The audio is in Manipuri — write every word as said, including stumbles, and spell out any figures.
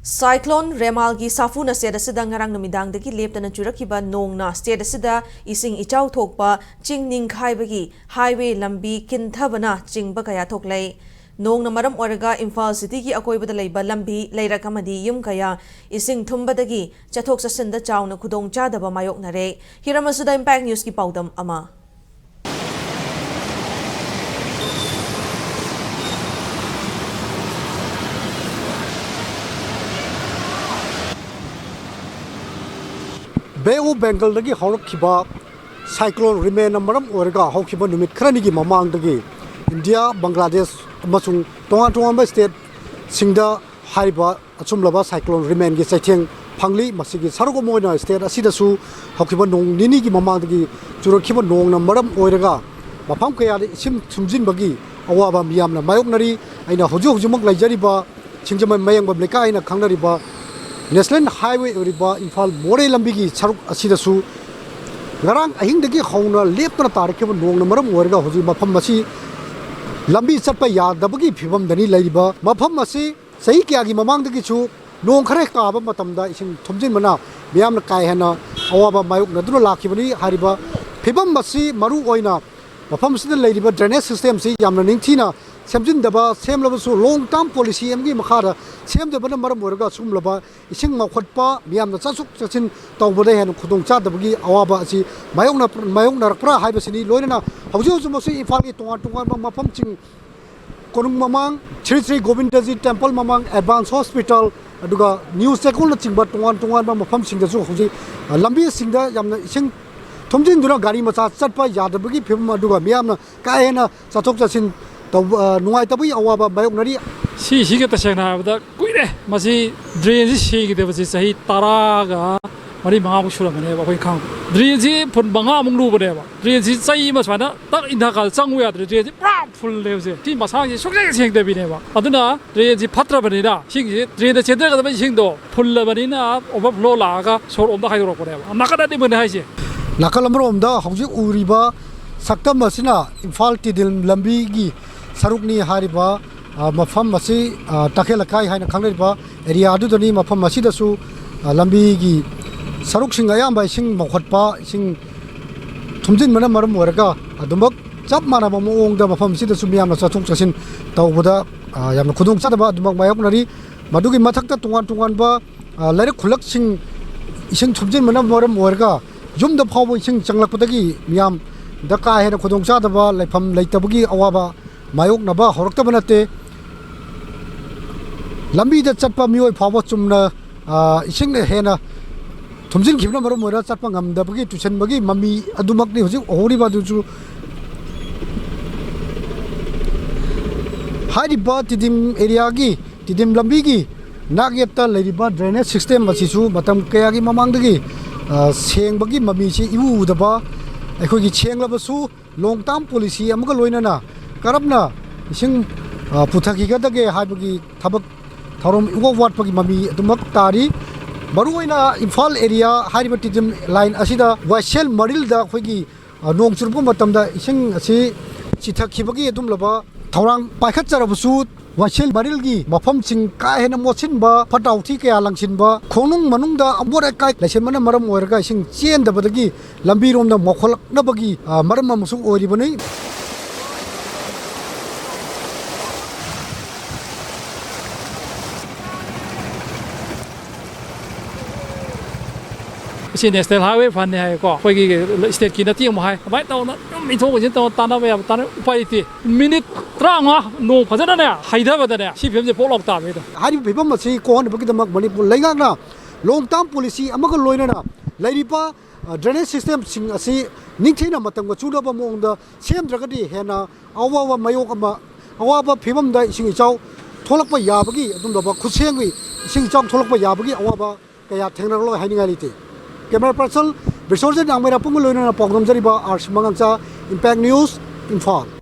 ꯁꯥꯏꯀ꯭ꯂꯣꯟ ꯔꯦꯃꯥꯜꯒꯤ ꯁꯥꯐꯨꯅ ꯁ꯭ꯇꯦꯠ ꯑꯁꯤꯗ ꯉꯔꯥꯡ ꯅꯨꯃꯤꯗꯥꯡꯗꯒꯤ ꯂꯦꯞꯇꯅ ꯆꯨꯔꯛꯈꯤꯕ ꯅꯣꯡꯅ ꯁ꯭ꯇꯦꯠ ꯑꯁꯤꯗ ꯏꯁꯤꯡ ꯏꯆꯥꯎ ꯊꯣꯛꯄ, ꯆꯤꯡ ꯅꯤꯡꯈꯥꯏꯕꯒꯤ ꯍꯥꯏꯋꯦ ꯂꯝꯕꯤ ꯀꯤꯟꯊꯕꯅ ꯆꯤꯡꯕ ꯀꯌꯥ ꯊꯣꯛꯂꯦ꯫ ꯅꯣꯡꯅ ꯃꯔꯝ ꯑꯣꯏꯔꯒ ꯏꯝꯐꯥꯜ ꯁꯤꯇꯤꯒꯤ ꯑꯀꯣꯏꯕꯗ ꯂꯩꯕ ꯂꯝꯕꯤ, ꯂꯩꯔꯛ ꯑꯃꯗꯤ ꯌꯨꯝ ꯀꯌꯥ ꯏꯁꯤꯡ ꯊꯨꯝꯕꯗꯒꯤ ꯆꯠꯊꯣꯛ ꯆꯠꯁꯤꯟꯗ ꯆꯥꯎꯅ ꯈꯨꯗꯣꯡꯆꯥꯗꯕ ꯃꯥꯌꯣꯛꯅꯔꯦ꯫ ꯍꯤꯔꯝ ꯑꯁꯤꯗ ꯏꯝꯄꯦꯛ ꯅ꯭ꯌꯨꯁꯀꯤ ꯄꯥꯎꯗꯝ ꯑꯃ꯫ ꯕꯦ ꯑꯣꯐ ꯕꯦꯡꯒꯜꯗꯒꯤ ꯍꯧꯔꯛꯈꯤꯕ ꯁꯥꯏꯀ꯭ꯂꯣꯟ ꯔꯤꯃꯦꯟꯅ ꯃꯔꯝ ꯑꯣꯏꯔꯒ ꯍꯧꯈꯤꯕ ꯅꯨꯃꯤꯠ ꯈꯔꯅꯤꯒꯤ ꯃꯃꯥꯡꯗꯒꯤ ꯏꯟꯗꯤꯌꯥ, ꯕꯪꯒ꯭ꯂꯥꯗꯦꯁ ꯑꯃꯁꯨꯡ ꯇꯣꯉꯥꯟ ꯇꯣꯉꯥꯟꯕ ꯁ꯭ꯇꯦꯠꯁꯤꯡꯗ ꯍꯥꯏꯔꯤꯕ ꯑꯆꯨꯝꯂꯕ ꯁꯥꯏꯀ꯭ꯂꯣꯟ ꯔꯤꯃꯦꯟꯒꯤ ꯆꯩꯊꯦꯡ ꯐꯪꯂꯤ꯫ ꯃꯁꯤꯒꯤ ꯁꯔꯨꯛ ꯑꯃ ꯑꯣꯏꯅ ꯁ꯭ꯇꯦꯠ ꯑꯁꯤꯗꯁꯨ ꯍꯧꯈꯤꯕ ꯅꯣꯡ ꯅꯤꯅꯤꯒꯤ ꯃꯃꯥꯡꯗꯒꯤ ꯆꯨꯔꯛꯈꯤꯕ ꯅꯣꯡꯅ ꯃꯔꯝ ꯑꯣꯏꯔꯒ ꯃꯐꯝ ꯀꯌꯥꯗ ꯏꯁꯤꯡ ꯊꯨꯝꯖꯤꯟꯕꯒꯤ ꯑꯋꯥꯕ ꯃꯤꯌꯥꯝꯅ ꯃꯥꯌꯣꯛꯅꯔꯤ꯫ ꯑꯩꯅ ꯍꯧꯖꯤꯛ ꯍꯧꯖꯤꯛꯃꯛ ꯂꯩꯖꯔꯤꯕ ꯁꯤꯡꯖꯃꯩ ꯃꯌꯥꯡꯕꯝ ꯂꯩꯀꯥꯏ ꯍꯥꯏꯅ ꯈꯪꯅꯔꯤꯕ ꯅꯦꯁꯅꯦꯜ ꯍꯥꯏꯋꯦ ꯑꯣꯏꯔꯤꯕ ꯏꯝꯐꯥꯜ ꯃꯣꯔꯦ ꯂꯝꯕꯤꯒꯤ ꯁꯔꯨꯛ ꯑꯁꯤꯗꯁꯨ ꯉꯔꯥꯡ ꯑꯍꯤꯡꯗꯒꯤ ꯍꯧꯅ ꯂꯦꯞꯇꯅ ꯇꯥꯔꯛꯈꯤꯕ ꯅꯣꯡꯅ ꯃꯔꯝ ꯑꯣꯏꯔꯒ ꯍꯧꯖꯤꯛ ꯃꯐꯝ ꯑꯁꯤ ꯂꯝꯕꯤ ꯆꯠꯄ ꯌꯥꯗꯕꯒꯤ ꯐꯤꯕꯝꯗꯅꯤ ꯂꯩꯔꯤꯕ꯫ ꯃꯐꯝ ꯑꯁꯤ ꯆꯍꯤ ꯀꯌꯥꯒꯤ ꯃꯃꯥꯡꯗꯒꯤꯁꯨ ꯅꯣꯡ ꯈꯔ ꯍꯦꯛ ꯇꯥꯕ ꯃꯇꯝꯗ ꯏꯁꯤꯡ ꯊꯨꯝꯖꯤꯟꯕꯅ ꯃꯤꯌꯥꯝꯅ ꯀꯥ ꯍꯦꯟꯅ ꯑꯋꯥꯕ ꯃꯥꯌꯣꯛꯅꯗꯨꯅ ꯂꯥꯛꯈꯤꯕꯅꯤ꯫ ꯍꯥꯏꯔꯤꯕ ꯐꯤꯕꯝ ꯑꯁꯤ ꯃꯔꯨ ꯑꯣꯏꯅ ꯃꯐꯝ ꯑꯁꯤꯗ ꯂꯩꯔꯤꯕ drainage system ꯁꯤ ꯌꯥꯝꯅ ꯅꯤꯡꯊꯤꯅ ꯁꯦꯝꯖꯤꯟꯗꯕ, ꯁꯦꯝꯂꯕꯁꯨ long term policy ꯑꯃꯒꯤ ꯃꯈꯥꯗ ꯁꯦꯝꯗꯕꯅ ꯃꯔꯝ ꯑꯣꯏꯔꯒ ꯑꯁꯤꯒꯨꯝꯂꯕ ꯏꯁꯤꯡ ꯃꯥꯎꯈꯠꯄ, ꯃꯤꯌꯥꯝꯅ ꯆꯠꯊꯣꯛ ꯆꯠꯁꯤꯟ ꯇꯧꯕꯗ ꯍꯦꯟꯅ ꯈꯨꯗꯣꯡꯆꯥꯗꯕꯒꯤ ꯑꯋꯥꯕ ꯑꯁꯤ ꯃꯥꯌꯣꯛꯅ-, ꯃꯥꯌꯣꯛꯅꯔꯛꯄ꯭ꯔꯥ ꯍꯥꯏꯕꯁꯤꯅꯤ꯫ ꯂꯣꯏꯅꯅ ꯍꯧꯖꯤꯛ ꯍꯧꯖꯤꯛꯃꯛꯁꯨ ꯏꯝꯐꯥꯜꯒꯤ ꯇꯣꯉꯥꯟ ꯇꯣꯉꯥꯟꯕ ꯃꯐꯝꯁꯤꯡ, ꯀꯣꯅꯨꯡ ꯃꯃꯥꯡ, ꯁ꯭ꯔꯤ ꯁ꯭ꯔꯤ ꯒꯣꯕꯤꯟꯗꯖꯤ temple ꯃꯃꯥꯡ, advance hospital, ꯑꯗꯨꯒ ꯅ꯭ꯌꯨ ꯆꯦꯛꯀꯣꯜꯅꯆꯤꯡꯕ ꯇꯣꯉꯥꯟ ꯇꯣꯉꯥꯟꯕ ꯃꯐꯝꯁꯤꯡꯗꯁꯨ ꯍꯧꯖꯤꯛ, ꯑ, ꯂꯝꯕꯤꯁꯤꯡꯗ ꯌꯥꯝꯅ ꯏꯁꯤꯡ ꯊꯨꯝꯖꯤꯟꯗꯨꯅ ꯒꯥꯔꯤ ꯃꯆꯥ ꯆꯠꯄ ꯌꯥꯗꯕꯒꯤ ꯐꯤꯕꯝ, ꯑꯗꯨꯒ ꯃꯤꯌꯥꯝꯅ ꯀꯥ ꯍꯦꯟꯅ ꯆꯠꯊꯣꯛ ꯆꯠꯁꯤꯟ ꯇꯧꯕ, ꯑ, ꯅꯨꯡꯉꯥꯏꯇꯕꯒꯤ ꯑꯋꯥꯕ ꯃꯥꯌꯣꯛꯅꯔꯤ꯫ ꯁꯤꯁꯤꯒ ꯇꯁꯦꯡꯅ ꯍꯥꯏꯔꯕꯗ ꯀꯨꯏꯔꯦ꯫ ꯃꯁꯤ drain ꯁꯤ ꯁꯦꯡꯈꯤꯗꯕꯁꯤ ꯆꯍꯤ ꯇꯔꯥꯒ ꯃꯔꯤ ꯃꯉꯥꯃꯨꯛ ꯁꯨꯔꯝꯃꯅꯦꯕ ꯑꯩꯈꯣꯏ ꯈꯪꯕ꯫ Drain ꯁꯤ ꯐꯨꯠ ꯃꯉꯥꯃꯨꯛ ꯂꯨꯕꯅꯦꯕ꯫ Drain ꯁꯤ ꯆꯩ ꯑꯃ ꯁꯨꯃꯥꯏꯅ ꯇꯛ ꯏꯟꯊꯔꯀꯥꯟꯗ ꯆꯪꯉꯨ ꯌꯥꯗ꯭ꯔꯦ꯫ Drain ꯁꯤ ꯄꯨꯔꯥ full ꯅꯦꯕꯁꯦ꯫ ꯁꯤ ꯃꯁꯥꯒꯤ ꯁꯨꯡꯁꯦꯡ ꯁꯦꯡꯗꯕꯤꯅꯦꯕ꯫ ꯑꯗꯨꯅ drain ꯁꯤ ꯐꯠꯇ꯭ꯔꯕꯅꯤꯅ ꯏꯁꯤꯡꯁꯤ drain ꯗ ꯆꯦꯟꯊꯒꯗꯕ ꯏꯁꯤꯡꯗꯣ ꯐꯨꯜꯂꯕꯅꯤꯅ overflow ꯂꯥꯛꯑꯒ ꯁꯣꯔꯣꯛꯂꯣꯝꯗ ꯍꯥꯏꯗꯣꯔꯛꯄꯅꯦꯕ꯫ ꯅꯥꯀꯟ ꯑꯅꯤꯃꯛꯅꯦ ꯍꯥꯏꯁꯦ꯫ ꯅꯥꯀꯜ ꯑꯃꯔꯣꯝꯗ ꯍꯧꯖꯤꯛ ꯎꯔꯤꯕ ꯁꯛꯇꯝ ꯑꯁꯤꯅ ꯏꯝꯐꯥꯜ ꯇꯤꯗꯤꯝ ꯂꯝꯕꯤꯒꯤ ꯁꯔꯨꯛꯅꯤ꯫ ꯍꯥꯏꯔꯤꯕ, ꯑ, ꯃꯐꯝ ꯑꯁꯤ, ꯑ, ꯇꯈꯦꯜ ꯂꯩꯀꯥꯏ ꯍꯥꯏꯅ ꯈꯪꯅꯔꯤꯕ ꯑꯦꯔꯤꯌꯥ ꯑꯗꯨꯗꯅꯤ꯫ ꯃꯐꯝ ꯑꯁꯤꯗꯁꯨ, ꯑ, ꯂꯝꯕꯤꯒꯤ ꯁꯔꯨꯛꯁꯤꯡ ꯑꯌꯥꯝꯕ ꯏꯁꯤꯡ ꯃꯧꯈꯠꯄ, ꯏꯁꯤꯡ ꯊꯨꯝꯖꯤꯟꯕꯅ ꯃꯔꯝ ꯑꯣꯏꯔꯒ ꯑꯗꯨꯃꯛ ꯆꯞ ꯃꯥꯟꯅꯕ ꯃꯑꯣꯡꯗ ꯃꯐꯝ ꯑꯁꯤꯗꯁꯨ ꯃꯤꯌꯥꯝꯅ ꯆꯠꯊꯣꯛ ꯆꯠꯁꯤꯟ ꯇꯧꯕꯗ, ꯑ, ꯌꯥꯝꯅ ꯈꯨꯗꯣꯡꯆꯥꯗꯕ ꯑꯗꯨꯃꯛ ꯃꯥꯌꯣꯛꯅꯔꯤ꯫ ꯃꯗꯨꯒꯤ ꯃꯊꯛꯇ ꯇꯣꯉꯥꯟ ꯇꯣꯉꯥꯟꯕ, ꯑ, ꯂꯩꯔꯛ ꯈꯨꯜꯂꯛꯁꯤꯡ ꯏꯁꯤꯡ ꯊꯨꯝꯖꯤꯟꯕꯅ ꯃꯔꯝ ꯑꯣꯏꯔꯒ ꯌꯨꯝꯗ ꯐꯥꯎꯕ ꯏꯁꯤꯡ ꯆꯪꯂꯛꯄꯗꯒꯤ ꯃꯤꯌꯥꯝꯗ ꯀꯥ ꯍꯦꯟꯅ ꯈꯨꯗꯣꯡꯆꯥꯗꯕ, ꯂꯩꯐꯝ ꯂꯩꯇꯕꯒꯤ ꯑꯋꯥꯕ ꯃꯥꯌꯣꯛꯅꯕ ꯍꯧꯔꯛꯇꯕ ꯅꯠꯇꯦ꯫ ꯂꯝꯕꯤꯗ ꯆꯠꯄ ꯃꯤꯑꯣꯏ ꯐꯥꯎꯕ ꯆꯨꯝꯅ, ꯑ, ꯏꯁꯤꯡꯅ ꯍꯦꯟꯅ ꯊꯨꯝꯖꯤꯟꯈꯤꯕꯅ ꯃꯔꯝ ꯑꯣꯏꯔꯒ ꯆꯠꯄ ꯉꯝꯗꯕꯒꯤ, ꯇꯨꯁꯟꯕꯒꯤ ꯃꯃꯤ ꯑꯗꯨꯃꯛꯅꯤ ꯍꯧꯖꯤꯛ ꯎꯍꯧꯔꯤꯕ ꯑꯗꯨꯁꯨ꯫ ꯍꯥꯏꯔꯤꯕ ꯇꯤꯗꯤꯝ ꯑꯦꯔꯤꯌꯥꯒꯤ, ꯇꯤꯗꯤꯝ ꯂꯝꯕꯤꯒꯤ ꯅꯥꯛꯌꯦꯠꯇ ꯂꯩꯔꯤꯕ drainage system ꯑꯁꯤꯁꯨ ꯃꯇꯝ ꯀꯌꯥꯒꯤ ꯃꯃꯥꯡꯗꯒꯤ, ꯑ, ꯁꯦꯡꯕꯒꯤ ꯃꯃꯤꯁꯤ ꯏꯎ ꯎꯗꯕ, ꯑꯩꯈꯣꯏꯒꯤ ꯁꯦꯡꯂꯕꯁꯨ long term policy ꯑꯃꯒ ꯂꯣꯏꯅꯅ ꯀꯔꯝꯅ ꯏꯁꯤꯡ, ꯑ, ꯄꯨꯊꯈꯤꯒꯗꯒꯦ ꯍꯥꯏꯕꯒꯤ ꯊꯕꯛ ꯊꯧꯔꯝ ꯏꯋꯥꯠ ꯋꯥꯠꯄꯒꯤ ꯃꯃꯤ ꯑꯗꯨꯃꯛ ꯇꯥꯔꯤ꯫ ꯃꯔꯨꯑꯣꯏꯅ ꯏꯝꯐꯥꯜ ꯑꯦꯔꯤꯌꯥ ꯍꯥꯏꯔꯤꯕ ꯇꯤꯗꯤꯝ ꯂꯥꯏꯟ ꯑꯁꯤꯗ ꯋꯥꯏꯁꯦꯜ ꯃꯔꯤꯜꯗ ꯑꯩꯈꯣꯏꯒꯤ, ꯑ, ꯅꯣꯡ ꯆꯨꯔꯛꯄ ꯃꯇꯝꯗ ꯏꯁꯤꯡ ꯑꯁꯤ ꯆꯤꯊꯈꯤꯕꯒꯤ ꯑꯗꯨꯝꯂꯕ ꯊꯧꯔꯥꯡ ꯄꯥꯏꯈꯠꯆꯔꯕꯁꯨ, ꯋꯥꯏꯁꯦꯜ ꯃꯔꯤꯜꯒꯤ ꯃꯐꯝꯁꯤꯡ ꯀꯥ ꯍꯦꯟꯅ ꯃꯣꯠꯁꯤꯟꯕ, ꯐꯠꯇ ꯍꯥꯎꯊꯤ ꯀꯌꯥ ꯂꯪꯁꯤꯟꯕ, ꯈꯣꯡꯅꯨꯡ ꯃꯅꯨꯡꯗ ꯑꯃꯣꯠ ꯑꯀꯥꯏ ꯂꯩꯁꯤꯟꯕꯅ ꯃꯔꯝ ꯑꯣꯏꯔꯒ ꯏꯁꯤꯡ ꯆꯦꯟꯗꯕꯗꯒꯤ ꯂꯝꯕꯤꯔꯣꯝꯗ ꯃꯣꯠꯈꯠꯂꯛꯅꯕꯒꯤ, ꯑ, ꯃꯔꯝ ꯑꯃꯁꯨ ꯑꯣꯏꯔꯤꯕꯅꯤ꯫ ꯁꯤ National Highway Fund ꯅꯤ ꯍꯥꯏꯌꯦꯀꯣ, ꯑꯩꯈꯣꯏꯒꯤ stateꯀꯤ ꯅꯠꯇꯦ ꯑꯃꯨꯛ ꯍꯥꯏ꯫ ꯑꯗꯨꯃꯥꯏꯅ ꯇꯧꯅ ꯑꯗꯨꯝ ꯏꯟꯊꯣꯛ ꯏꯟꯁꯤꯟ ꯇꯧꯅ ꯇꯥꯟꯅꯕ ꯌꯥꯕ ꯇꯥꯟꯅ, ꯎꯄꯥꯏ ꯂꯩꯇꯦ꯫ ꯃꯤꯅꯤꯠ ꯇꯔꯥꯃꯉꯥ ꯅꯣꯡ ꯐꯖꯅꯅꯦ ꯍꯩꯊꯕꯗꯅꯦ ꯁꯤ ꯐꯤꯕꯝꯁꯦ ꯄꯣꯛ ꯂꯥꯎ ꯇꯥꯕꯅꯤꯗ꯫ ꯍꯥꯏꯔꯤꯕ ꯐꯤꯕꯝ ꯑꯁꯤ ꯀꯣꯛꯍꯟꯅꯕꯒꯤꯗꯃꯛ ꯃꯅꯤꯄꯨꯔ ꯂꯩꯉꯥꯛꯅ long term policy ꯑꯃꯒ ꯂꯣꯏꯅꯅ ꯂꯩꯔꯤꯕ, ꯑ, drainage systemꯁꯤꯡ ꯑꯁꯤ ꯅꯤꯡꯊꯤꯅ ꯃꯇꯝꯒ ꯆꯨꯅꯕ ꯃꯑꯣꯡꯗ ꯁꯦꯝꯗ꯭ꯔꯒꯗꯤ ꯍꯦꯟꯅ ꯑꯋꯥꯕ ꯃꯥꯌꯣꯛ ꯑꯃ, ꯑꯋꯥꯕ ꯐꯤꯕꯝꯗ ꯏꯁꯤꯡ ꯏꯆꯥꯎ ꯊꯣꯛꯂꯛꯄ ꯌꯥꯕꯒꯤ, ꯑꯗꯨꯒꯨꯝꯂꯕ ꯈꯨꯠꯁꯦꯝꯒꯤ ꯏꯁꯤꯡ ꯏꯆꯥꯎ ꯊꯣꯛꯂꯛꯄ ꯌꯥꯕꯒꯤ ꯑꯋꯥꯕ ꯀꯌꯥ ꯊꯦꯡꯅꯔꯛꯂꯣꯏ ꯍꯥꯏꯅꯤꯡꯉꯥꯏ ꯂꯩꯇꯦ꯫ Camera person ꯕꯤꯁ꯭ꯋꯖꯤꯠ ꯅꯥꯡꯃꯩꯔꯥꯄꯨꯡꯒ ꯂꯣꯏꯅꯅ ꯄꯥꯎꯗꯝꯖꯔꯤꯕ R C ꯃꯉꯥꯡꯆꯥ, Impact News, Imphal.